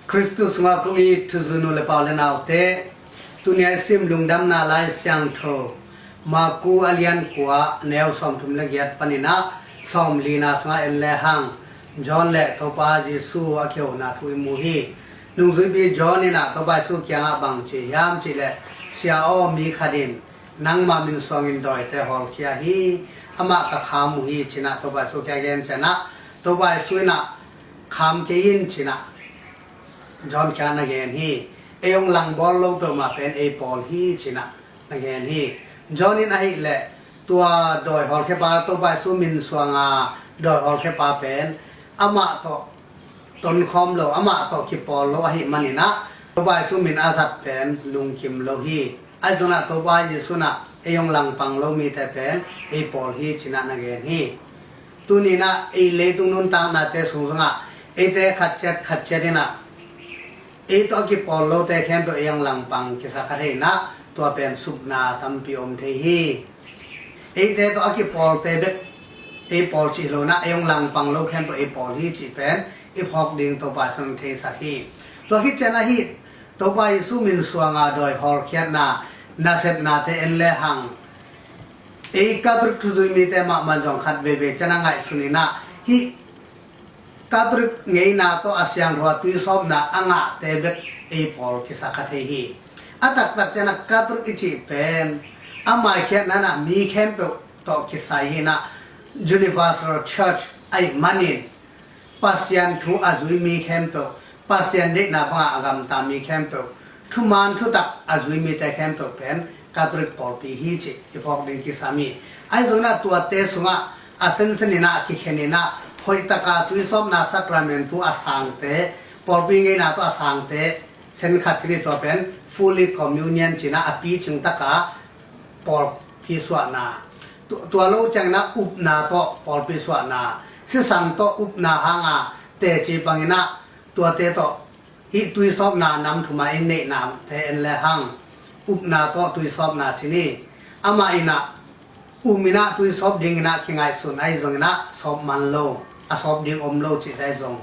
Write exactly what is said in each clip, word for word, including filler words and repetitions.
Khristu sungah kong it thuzui nu le pa u le naute, tuni a i sim Lungdamna Lai Siangtho Marku a lian kua, a neu sawmthum le giat panin ah sawmlina sungah en lehang, John le Topa Jesu a kihona thu i mu hi. Nungzuipi John in ah Topa Jesu kiangah bang ci hiam cih leh, Sia aw, mi khat in nangma min suangin dawite hawlkhia hi, amah ka kham uh hi, ci-in ah Topa Jesu kiang gen ciangin ah, Topa Jesu in ah, kham kei in, ci-in ah John kiangah na gen hi. Ei hong langbawl lo peuhmah pen ei pawl hi, ci-in ah na gen hi. John in ahih leh tua dawi hawlkhiapa, Topa Jesu min suanga dawi hawlkhiapa pen amah tawh tonkhawm lo, amah tawh kipawl lo ahih manin ah, Topa Jesu min a zat pen lungkim lo hi. Ahi zongin ah Topa Jesu in ah ei hong langpang lo mite pen ei pawl hi, ci-in ah na gen hi. Tuni in ah ei leitung nuntaknate sung zongah eite khat ciat khat ciat in ah ei tawh a kipawl lote khempeuh ei hong langpang kisa kha thei in ah, tua pen supna tampi om thei hi. Eite tawh a kipawlte bek ei pawl cih lo in ah, ei hong langpang lo khempeuh ei pawl hi cih pen i phawk ding Topa Jesu in theisak hi. Tua khit ciangin ah hih Topa Jesu min suanga dawi hawlkhiatna nasepnate en lehang, ei Catholic thuzui mite mahmah zong khat veivei ciangin ah ngaihsun in ah, hih Catholic ngeina tawh a siangtho a tuisawpna a ngahte bek ei pawl kisa kha thei hi. A taktak ciangin ah Catholic i cih pen a maikhiatna in ah mi khempeuh tawh kisai hi in ah, universal church ahih manin Pasian thu a zui mi khempeuh, Pasian deihna bangah a gamta mi khempeuh, thuman thutak a zui mite khempeuh pen Catholic pawlpi hi cih i phawk ding kisam hi. Ahi zongin ah tuate sungah a sensen in ah, a kikhen in ah, hoihtaka tuisawpna sacrament thu a sangte, pawlpi ngeina tawh a sangte, sen khat ci-in, tua pen Holy Communion ci-in ah, a picing taka pawlpi suahna. Tu-, tua lo ciangin ah upna tawh pawlpi suahna. Sisan tawh upna hanga teci bangin ah, tuate tawh hih tuisawpna nam thum a i neihnate en lehang, upna tawh tuisawpna ci-in, amah in ah um in ah tuisawp dingin ah kingaihsun ahi zongin ah sawp man lo, a sawp ding om lo cihte ahi zong.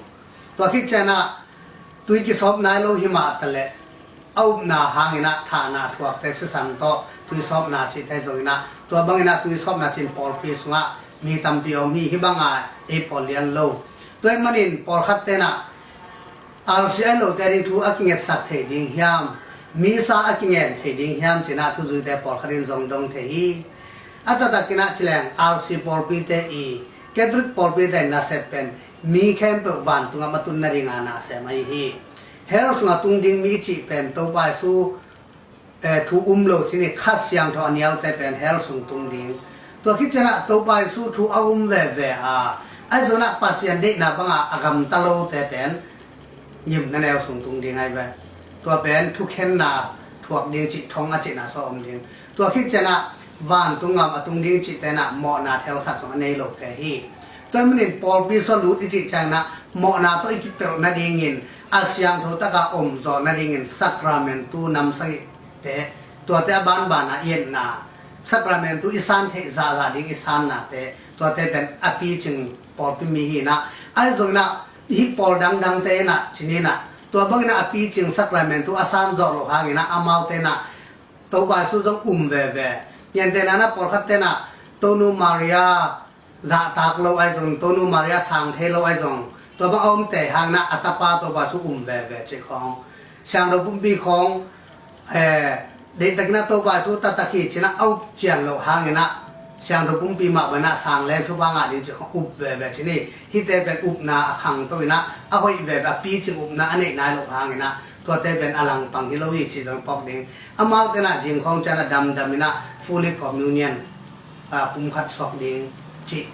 Tua khit ciangin ah tui kisawp nai lo hi mah taleh, a upna hangin ah thahna thuakte, sisan tawh tuisawpna cihte ahi zongin ah, tua bangin ah tuisawpna ci-in pawlpi sungah mi tampi om hi, hih banga ei pawl lian lo. Tua ahih manin pawlkhatte in ah, R C a hi lote ading thu a kingetsak thei ding hiam, Missa a kingen thei ding hiam ci-in ah thuzuite pawlkhat in zong dong thei hi. A taktak in ah ci leng R C pawlpite i, Catholic pawlpite nasep pen mi khempeuh vantung gam a tun nadinga nasem ahi hi. Hell sungah tung ding mi i cih pen Topa Jesu eh, thu um lo ci-in, Kha Siangtho a nialte pen hell sung tung ding. Tua khit ciangin ah Topa Jesu thu a um veve a, ahi zongin ah Pasian deihna bangah a gamta lote pen gimna neu sung tung ding ahi ve. Tua pen thukhenna thuak ding cih, thong a cihna sung om ding. Tua khit ciangin ah vantung gam a tung ding cihte in ah mawhna thel khat zong a nei lote hi. Tua ahih manin pawlpi sung lut i cih ciangin ah mawhna tawh i kipelh nadingin a siangtho taka om zawh nadingin sacramentu nam sagih te, tuate a banban a i etna, sacramentu i san theih zahzah ding i sannate, tuate pen a picing pawlpi mi hi in ah, ahi zongin ah hih pawl dangdangte in ah ci-in ah, tua bangin ah a picing sacramentu a san zawh loh hangin ah amaute in ah Topa Jesu zong um veve. Gentehna in ah pawlkhatte in ah Tonu Maria zahtak lo ahi zong, Tonu Maria sang thei lo ahi zong, tua bang a omte hangin ah a tapa Topa Jesu um veve cih khawng, siangtho pumpi khawng, eh, deihtakin ah Topa Jesu taktak hi ci-in ah a up cian loh hangin ah siangtho pumpi mah bangin ah sang leng thupha ngah ding cih khawng up veve ci-in, hihte pen upna a khangto in ah a hoih veve, a picing upna a neih nai loh hangin ah tuate pen a langpang hi lo hi cih zong phawk ding. Amaute in ah zing khawng ciangin ah damdam in ah Holy Communion a, pumkhat suak ding cih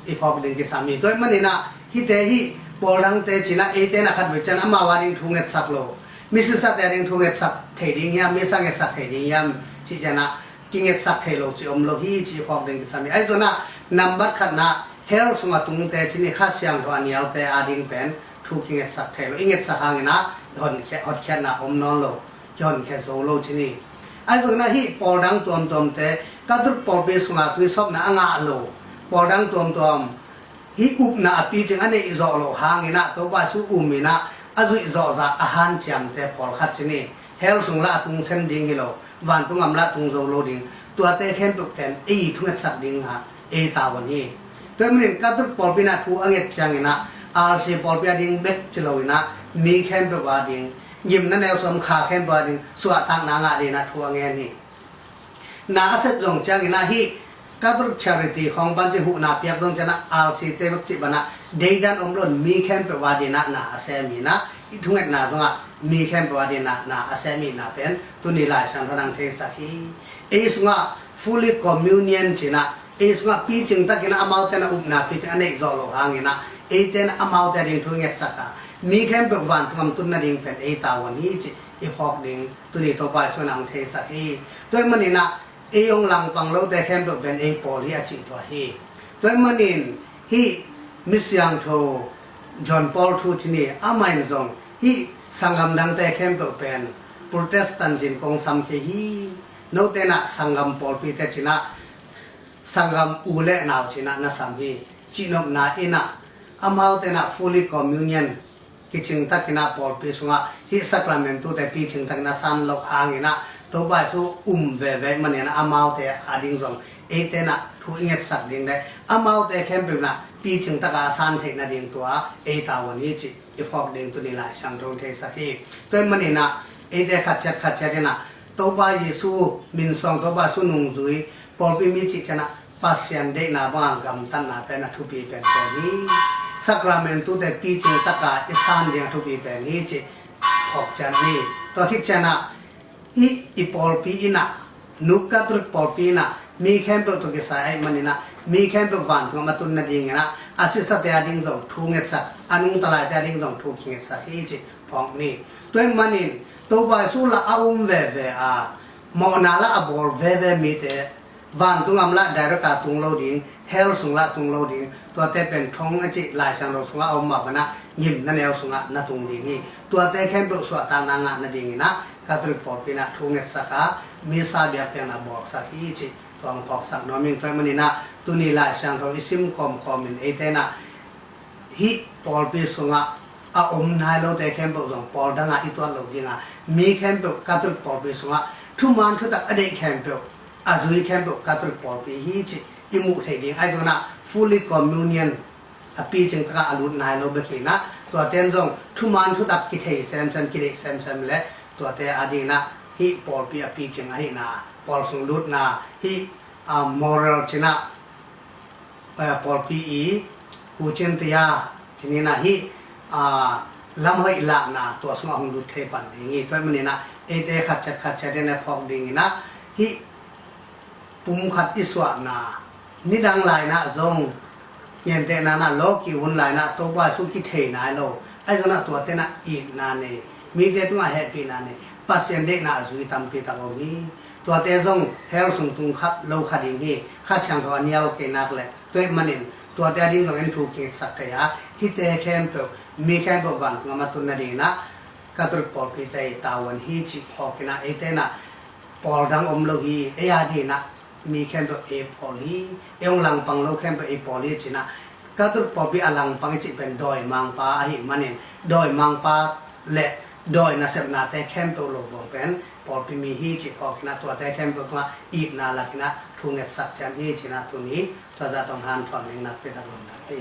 i phawk ding kisam hi. Tua ahih manin ah hihte hih pawl dangte ci-in ah eite in ah khatvei ciangin amau a ding thu ngetsak lo, missionary-te a ding thu ngetsak thei ding hiam, Missa ngetsak thei ding hiam cih ciangin ah kingetsak thei lo cih om lo hi cih i phawk ding kisam hi. Ahi zongin ah nambat khatna hell sungah tungte ci-in, Kha Siangtho a nialte a ding pen thu kingetsak thei lo. I ngetsak hangin ah i hon-, hotkhiatna om nawn lo, kihonkhia zo lo ci-in. Ahi zongin ah hih pawl dang tuamtuamte, Catholic pawlpi sungah tuisawpna a ngah lo pawl dang tuamtuam, hih upna a picing a neih zawh loh hangin ah Topa Jesu um in ah a zuih zawhzah a hanciamte pawlkhat ci ni, hell sung lah a tung sem ding hi lo, vantung gam lah a tung zo lo ding, tuate khempeuh pen ei thungetsak ding a ei tavuan hi. Tua ahih manin Catholic pawlpi in ah thu a nget ciangin ah, R C pawlpi a ding bek ci lo in ah, mi khempeuh a ding, gimna neu sawm kha khempeuh a ding suahtakna ngah ding in ah thu a ngen hi. Na a sep zong ciangin ah hih Catholic Charity khawng pan ci, huhna piak zong ciangin ah R C te bek cih bang ah deidan om lo in mi khempeuh a ding in ah na a sem hi in ah, i thungetna zong ah mi khempeuh a ding in ah na a sem hi in ah pen tuni Lai Siangtho in hong theisak hi. Ei sungah fully communion ci in ah, ei sungah picing takin ah amaute in ah upna picing a neih zawh loh hangin ah, eite in ah amaute a ding thu i ngetsak a, mi khempeuh vantung gam tun nading pen ei tavuan hi cih i phawk ding tuni Topa Jesu in hong theisak hi. Tua ahih manin ah ei hong langpang lote khempeuh pen ei pawl hi a cih tua hi. Tua ahih manin hih mi siangtho John Paul thu ci ni, amah in zong hih sanggam dangte khempeuh pen Protestant ci in kong sam kei hi. Note in ah sanggam pawlpite ci in ah, sanggam u le nau ci in ah na sam hi. Cihnopna in ah, amaute in ah fully communion kicing takin ah pawlpi sungah hih sacramentu te picing takin a san loh hangin ah, Topa Jesu um veve manin ah amaute a ding zong eite in ah thu i ngetsak ding le amaute khempeuh in ah picing takin a san theih nading tua ei tavuan hi cih i phawk ding tuni Lai Siangtho in theisak hi. Tua ahih manin ah eite khat ciat khat ciat in ah Topa Jesu min suang, Topa Jesu nungzui, pawlpi mi cih ciang ah Pasian deihna bang a gamtatna pen a thupi penpen hi. Sacramentu te picing takin i san ding a thupi pen hi cih phawk ciat ni. Tua khit ciang ah hih i pawlpi in ah, Nuuk Catholic pawlpi in ah mi khempeuh tawh kisai ahih manin ah mi khempeuh vantung gam a tun nadingin ah a sisate a ding zong thu ngetsak, a nungta laite a ding zong thu kingetsak hi cih phawk ni. Tua ahih manin Topa Jesu lah a um veve a, mawhna lah a bawl veve mite vantung gam lah direct a tung lo ding, hell sung lah tung lo ding, tuate pen thong a cih Lai Siangtho sungah a om mah bang ah gimna neu sungah na tung ding hi. Tuate khempeuh suahtakna ngah nadingin ah Catholic pawlpi in ah thu ngetsak a, misa biakpiakna bawlsak hi cih tua hong phawksak nuam ing. Tua ahih manin ah tuni Lai Siangtho i sim kawmkawm in eite in ah hih pawlpi sungah a om nai lote khempeuh zong pawl dang ah i tuat loh ding a, mi khempeuh Catholic pawlpi sungah thuman thutak a deih khempeuh, a zui khempeuh Catholic pawlpi hi cih i muh theih ding. Ahi zongin ah fully communion a picing takin a lut nai lo bek hi in ah, tuate in zong thuman thutak kithei semsem, kideih semsem le tuate a ding in ah hih pawlpi a picing ahihna, pawl sung lutna, hih, ah, moral ci in ah, eh, pawlpi i kucin tia ci ni in ah hih, ah, lam hoih lahna tua sungah hong lut thei pan ding hi. Tua ahih manin ah eite khat ciat khat ciat in a phawk dingin ah hih pumkhat i suahna, nidang lai in ah zong, gentehna in ah lawki hun lai in ah Topa Jesu kithei nai lo. Ahi zongin ah tuate in ah itna nei, mite tungah hehpihna nei, Pasian deihna a zui tampi tak om hi. Tuate zong hell sung tung kha lo kha ding hi, Kha Siangtho a nial kei nak leh. Tua ahih manin tuate a ding zong en thu kingsak thei a, hihte khempeuh, mi khempeuh vantung gam a tun nadingin ah Catholic pawlpite i tavuan hi cih phawk in ah, eite in ah pawl dang om lo hi, ei a ding in ah mi khempeuh ei pawl hi, ei hong langpang lo khempeuh ei pawl hi ci in ah, Catholic pawlpi a langpang i cih pen dawimangpa ahih manin, dawimangpa le dawi nasepnate khempeuh lo bawng pen pawlpi mi hi cih phawk in ah, tuate khempeuh tungah itna lak in ah thu ngetsak ciat ni ci in ah tuni tua zah tawh hong hanthawn ning nakpi tak lungdam hi.